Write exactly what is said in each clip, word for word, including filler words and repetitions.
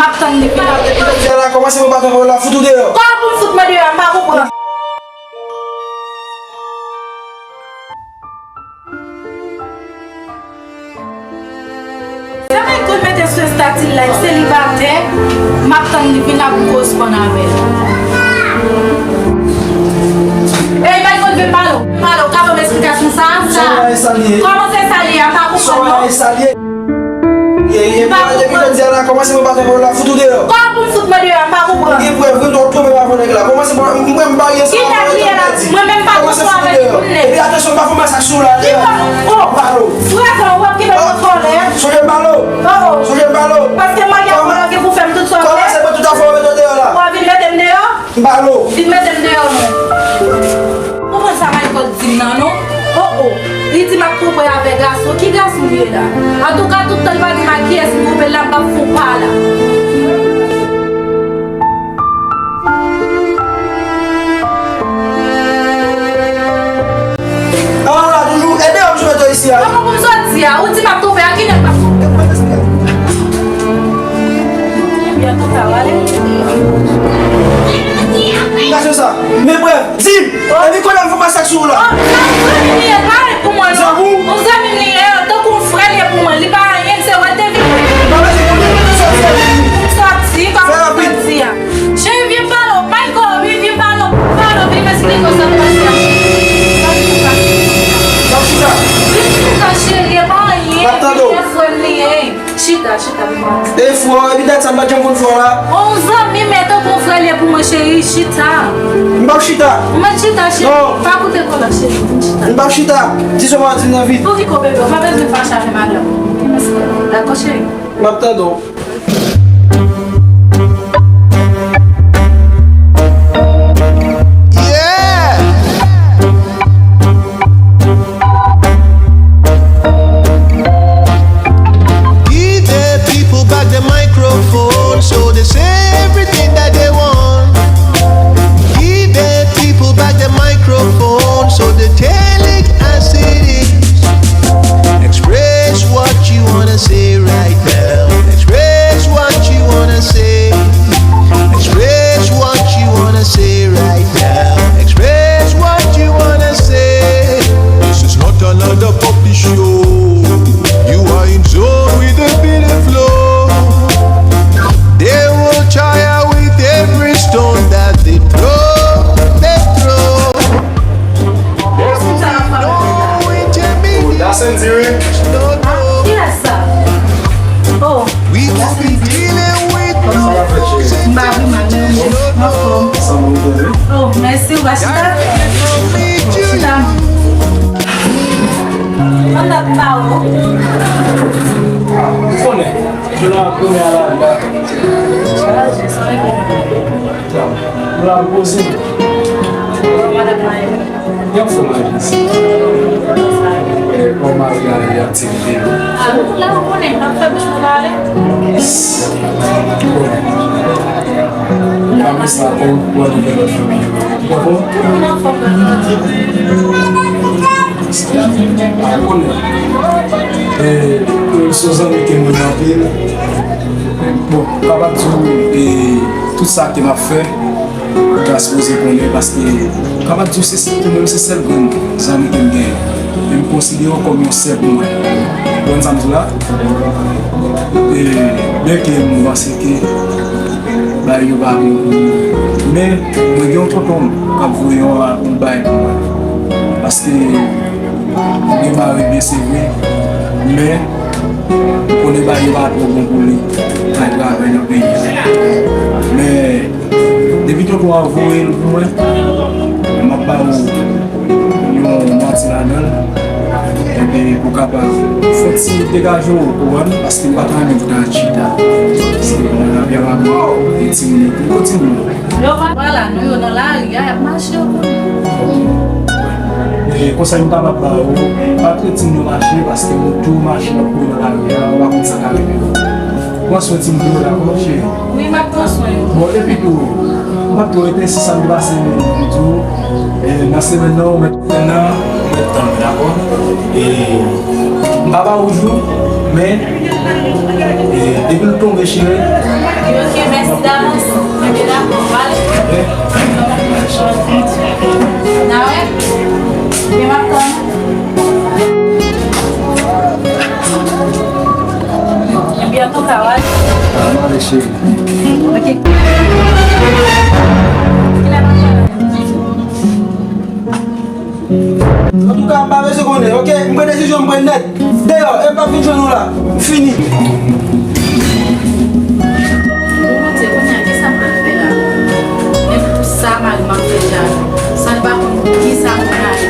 M ap tann li vin ap. Jodi a la, kòmanse pou pa tann la, fout ou deyò. Kòman pou m fout mwen deyò, m pa konprann. Sa Michael mete sou estati l la, li selibatè, m ap tann li vin ap koresponn avè l. Ey, Michael, vin pale w, vin pale w, ka ban m esplikasyon sa, sa. Kòman se sa li ye a, m pa konprann non. Ye, ye, depi jodi a la, kòmanse pou pa tann la, fout ou deyò. Kòman pou m fout mwen deyò, m pa konprann. Ou gen prèv, wi, nou twonpe pa avè nèg la. Kòmanse pou, mwen, m pa gen sa. Ki nèg li ye la? Mwen menm pa konprann avèk moun nèg. Epi atansyon, pa fè masakre sou la. Ki pa, oh. Palo. Frè, sa w ap kite mwen kòlè. Sonje palo. Oh, oh. Sonje palo. Paske mwen gen kòlè ki pou fè m tout sa w vle. Kòmanse pou tout afè w mete w deyò la. W ap vin mete m deyò? M palo. Vin mete m deyò non. Konprann sa Michael di m nan non. Oh, oh. Li di m ap twonpe avèk gason. Ki gason li ye la? Antouka, tout tan li pa di m ak kiyès li twonpe la, m p ap fè w pa la. Ah, la toujou. E deyò m sou mete w isi a. Kòman pou m soti a? Ou di m ap twonpe a, ki nèg m ap twonpe? Ebyen, antouka, w ale. Gade sa. Men brèf, di m. Epi kounye a m fè masakre sou ou la. Oh, sa yon zanmi m li ye, pa pou mwen non. Zanmi w? Yon zanmi m li ye, tankou yon frè l ye pou mwen. Li pa anyen, se wè l te vin. Nan mezi kounye a, mete soti a. M soti, kòman m soti a? Cheri, vin pale w, Michael, wi, vin pale w, pale w, vin m esplike w sa k pase a. Vin chita, cheri, e pa anyen, se frè m li ye. Chita, chita, vin pale. E fò, epi dat sa m pa t janm konn fò la. On zanmi m, e tankou yon frè l ye pou mwen, cheri, chita. M p ap chita. Mwen chita, cheri. Non. Pa koute kòlè, cheri, vin chita. M p ap chita. Di sa w ap di m nan vit. Pou ki ko bebe, ou pa bezwen fache avè madanm ou. Dakò, cheri? M ap tande w. Yeah! Give the people back the microphone so they say everything that they want. Give the people back the microphone so they tell it as it is. Express what you wanna say right now. Express what you wanna say. Express what you wanna say right now. Express what you wanna say. This is not another public show. You are in zone with the beat and flow. They will try out with every stone that they throw, they throw. There's nothing no way can be. Oh, that's in Zurich. No, no. Yes, sir. Oh. We will be dealing with no roses in the mountains. No, no. Oh, mèsi, w pa chita. Chita. Ann ap ba ou. Konnen, jounen ap konnen a la, la. La, m poze. Madanm mwen. Y ap fè manje isi. Bon, mari a, y ap tire. Ah, la, ou konnen, n ap fè bouch nou pale. Bon. Fanmi sa, bon, bon, bon, bon. Bon, bon. Tout moun anfòm nan. Ah, ou konnen. E, se yon zanmi ke m renmen anpil. Bon, m kapab di w, e, tout sa ke m ap fè, ou ta sipoze konnen, paske m kapab di w se, pou mwen, se sèl grenn zanmi ke m genyen. E m konsidere w kòm yon sè pou mwen. Ou konprann sa m di w la? E, byenke m panse ke bagay yo pa bon pou mwen, men mwen gen yon tonton m k ap voye yon, yon bagay pou mwen. Paske m gen mari byen, se vre, men m konnen bagay yo pa twò bon pou li al travay nan peyi a. Men, depi tonton an voye l pou mwen, m ap ba ou yon manti ladan l. Epi pou w kapab fè ti degaje w, ou konprann, paske m pa ta renmen pou w ta chita. Paske mwen nan vye raban, e timoun yo tou, kontinye. Yo pa, vwala, nou yo nan lari a, y ap mache, yo konnen. E konsèy m kapab ba ou, pa t ret timoun yo mache, paske moun tou mache ap kouri nan lari a, ou pa konn sa k ap rive yo. Pran swen timoun yo, dakò, cheri? Wi, m ap pran swen yo. Bon, epi tou, m p ap twò rete, se sa m te pase pou m di w. E, nan semèn nan, ou mèt, nan, ou mèt tann, dakò? E, m pa ba ou jou, Men, e, depi l tonbe, cheri. Ok, mèsi davans. Mwen te dakò, pale. Ok. N a wè. Ebyen, m ap tann. Ebyen, antouka, w ale. An ale, cheri. Ok. Kilè n ap pale? Antouka, m pa bezwen konnen, ok? M pran desizyon, m pran nèt. Deyò, e m p ap vin jwenn ou la. M fini. Bondye, kounye a, kisa m pral fè la? E pou sa, mari m ap fè jalou. Sa l pa konn kisa pou l ale.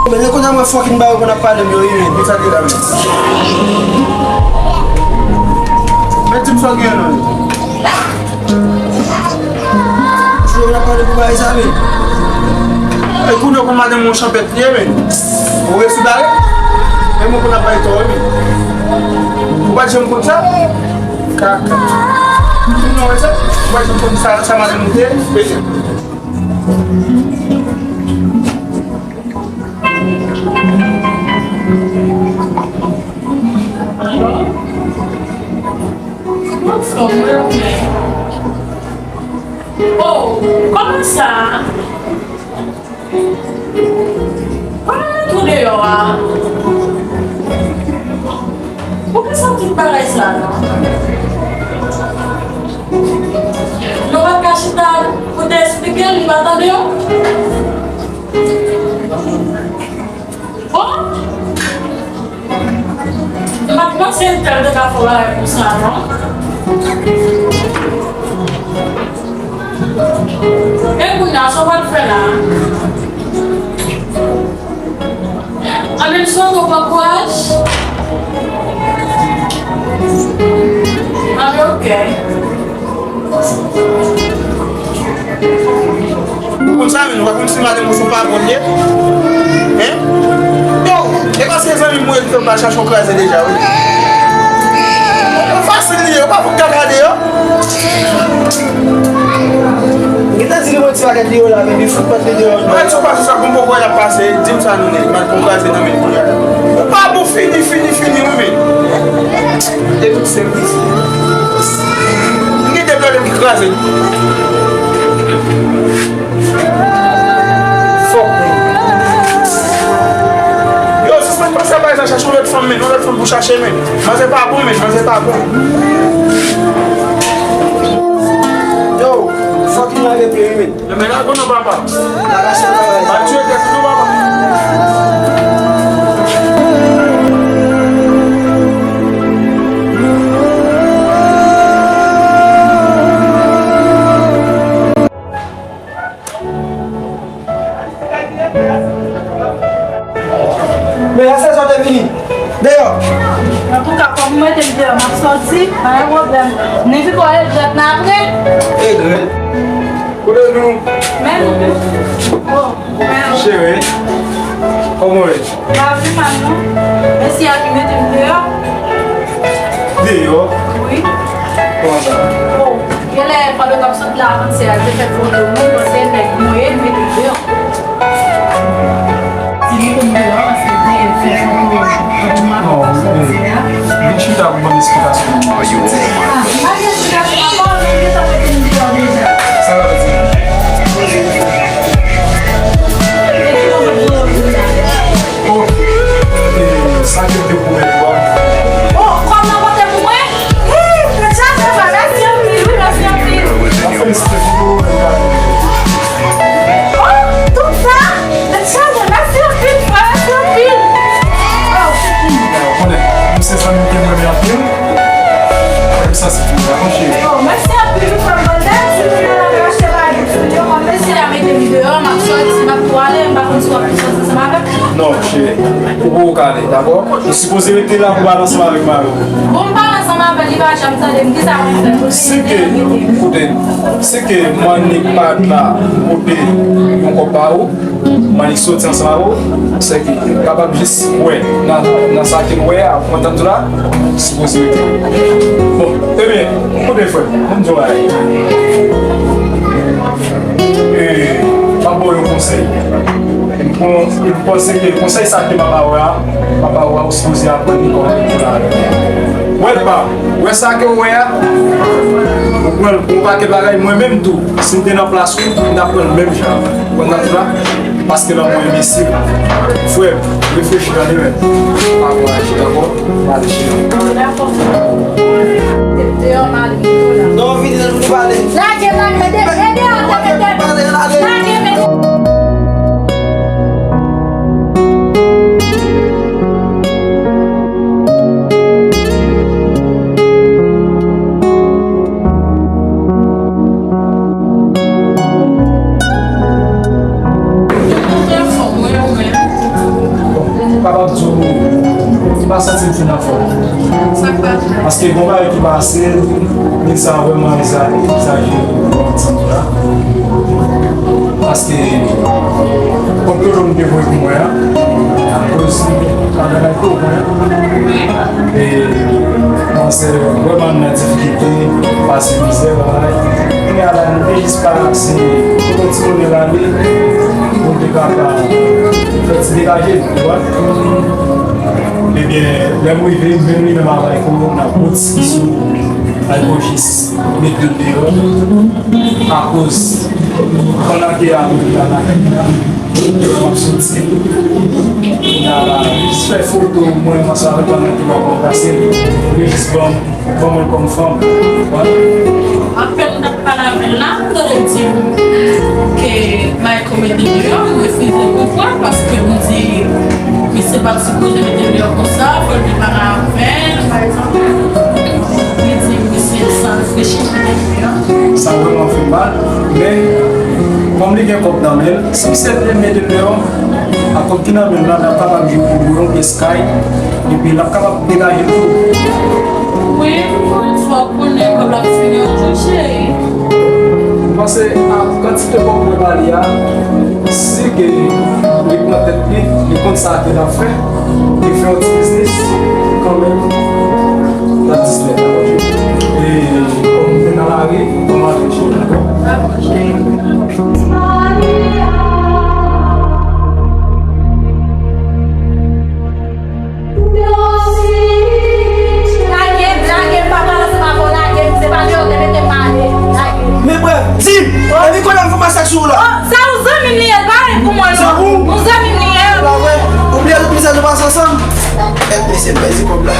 Men, e kounye a mwen fucking ba yo konn ap pale m yo, wi, men, pou sa te la, men. Men, di m sa w gen nan men. Di yo konn ap pale pou bagay sa, men. E kounye a w konn madanm ou chanpèt li ye, men. Ou resi bare? E mwen konn ap bay tò, wi, men. Ou pa t janm konn sa? Kaka. Kounye a w wè sa? Ou pa t janm konn sa, sa madanm ou te ye? Oh, kòman sa? Kòman nou tou deyò a? Poukisa tout bagay sa la? Nou pa ka chita pou te esplike l, li pa tande yo? Bon? M pa t panse entèl te ka fè yon bagay konsa, non. E kounye a, sa w pral fè la? Ann, m swete w bon kouraj. Ann, ok. Ou konn sa, men, ou pa konn si madanm ou se yon pa bon li ye? Hein? Yo, e paske zanmi m ou yo ki fè m al chache yon kraze deja, wi. Fasil li ye, yo pa fout kaka deyò. M gentan di li mwen ti bagay li yo la, men li fout pòt li deyò. Mwen, si w pase sa, konn poko wè l ap pase, di m sa nou ye, m al pran kraze nan men l kounye a la. Ou pa bon fini, fini, fini, wi, men. E tout se m ki di. M gen de pwoblèm ki kraze. Fòk, men. Yo, sispann panse a bagay sa, chache yon lòt fanm, men. Yon lòt fanm pou chache, men. Manzè pa bon, men. Manzè pa bon. Yo, fòk nou lage pye, wi, men. Men lage non, papa. Pa tiye tèt nou, papa. Men, lè sezon te vini. Deyò. Antouka, kòm ou mete m deyò, m ap sòti, pa gen pwoblèm. Ni Viko, Eldrèt nan apre. Eldrèt? Kote nou? Men nou. Oh, men. Cheri, kòman w ye? Pa pi mal, non. Men si a ki mete m deyò. Deyò? Wi. Kòman sa? Oh, genlè, pandan w t ap sot la, avantyè a, te fè foto moun, panse nèg mwen ye, mete m deyò. Ti li konn deyò, paske te fè foto moun, moun ap sòti a. Vin chita pou ban m esplikasyon. Ah, m pa gen esplikasyon ankò, men m gentan mete m deyò deja. Sa l ap di? E ki lè w mèt voye w vin la? Oh, e, sa ke m te pwomèt ou a. Oh, kòb nan pote pou mwen? Wi, tèt chaje, frè, mèsi anpil, wi, mèsi anpil. Mwen felisite pou ou, mwen. Oh, tout sa? Tèt chaje, mèsi anpil, frè, mèsi anpil. Oh. Ou konnen, ou se zanmi ke m renmen anpil. Mwen sa se pou ou, dakò, cheri? Oh, mèsi anpil, wi, frè m, bondye, si nou gen anvi achte bagay. Kale, dakò? Ou sipoze rete la pou pale ansanm avèk mari w. Bon, m pale ansanm avè l, li pa janm tande m, kisa pou m fè? Si ke, koute, si ke Mannik pa t la pote yon kòb ba ou, Mannik soti ansanm avè w, se ke kapab jis wè nan, nan sa ke l wè a, ou konprann sa m di w la? Sipoze rete. Bon, ebyen, koute frè, ann di w bagay. E, m ap ba w yon konsèy. M pran, m panse ke konsèy sa ke m ap ba w la, m ap ba w la, ou sipoze aprann li kòm yon lavi. Wè l pa, wè sa ke w wè a, ou pran l pou yon pakèt bagay, mwen menm tou, si m te nan plas ou, m t ap pran l menm jan. Ou konn sa m di la? Paske lanmou enbensiv. Frè m, reflechi tande men. Pa pou aji, dakò? Pa aji. Dakò. Deyò, m al vin la. Non, vini nan nou pale. Lage, lage, mete, mete deyò, mete. Lage, mete. Bon, m kapab di w, m pa santi m fin anfòm. Paske gen yon bagay ki pase, nèg sa vrèman egza-, egzajere, bon, m santi la. Paske, kòb ke m te voye pou mwen an, akoz madanm mwen tou, e, kòmanse vrèman nan difikilte, pase mizè, bagay. Kounye a la, nou te jis pa se yon ti monnen l ale, pou n te kapab fè ti degaje, ou wè. Ebyen, lè m rive, m vin rive m avèk yon nan bout sou al pou jis met yo deyò, akoz pandan ke a mouri la lakay la, m ap soti. Kounye a la, jis fè foto mwen ansanm avèk pandan ke m ap ranplase l. Yo jis ban m, ban mwen l kòm fanm. Apèn m t ap pale avè l la, m tande l di m ke Michael mete l deyò, m refize konprann paske m di, misye pa t sipoze mete l deyò konsa, fò l te pale avè l, pa egzanp. Li di misye san reflechi, mete l deyò. Sa vrèman fè m mal, men kòm li gen kòb nan men l, si misye te mete l deyò, a kòb ki nan men l la, l ap kapab jwenn pou yon pyès kay, epi l ap kapab degaje l tou. Wi, ankò yon fwa, w konnen kòb la ap fini yon jou, cheri. M panse a kantite kòb mwen ba li a, si ke li pran tèt li, li konn sa ke l ap fè, li fè yon ti biznis, kanmenm, l ap dispèt. E kòm m te nan lari, kòm m ap cheri, dakò? Lage m, lage m, pa pale ansanm avè w, lage m, se pa deyò w te mete m ale, lage m. Men brèf, di m, e Nicolas m fè masak sou ou la. Oh, sa yon zanmi m li ye, l pa rele pou mwen non. Zanmi w? Yon zanmi m li ye. Ou pa wè, ou bliye tout mesaj nou pase ansanm. Èt mesye m pèdi kòb la.